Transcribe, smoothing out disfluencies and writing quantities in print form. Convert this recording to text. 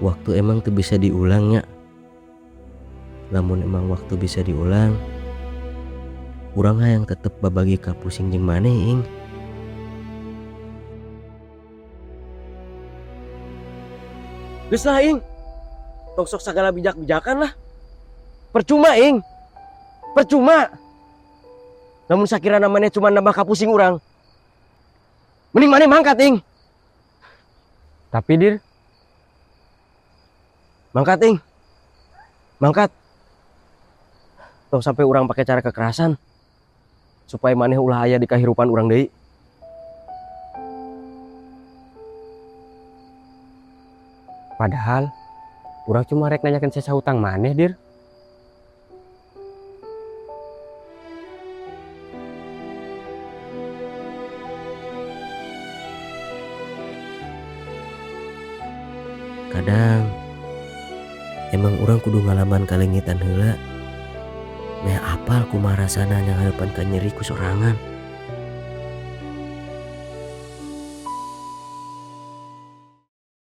Waktu emang tuh bisa diulangnya. Lamun emang waktu bisa diulang, urang hayang tetep babagi kapusing jeung maneh, Ing. Geus lah, Ing. Tong sok sagala bijak-bijakan lah. Percuma, Ing. Percuma. Lamun sakirana maneh cuma nambah kapusing urang. Mending maneh mangkat, Ing. Tapi, Dir. Mangkat, Ing. Mangkat. Tong sampai urang pakai cara kekerasan supaya maneh ulah aya di kahirupan urang deui. Padahal urang cuma rek nanyakeun sesa hutang maneh, Dir. Kadang emang urang kudu ngalaman kalengitan heula. Meh apal kumaha rasana nyanghareupan kanyeri ku sorangan.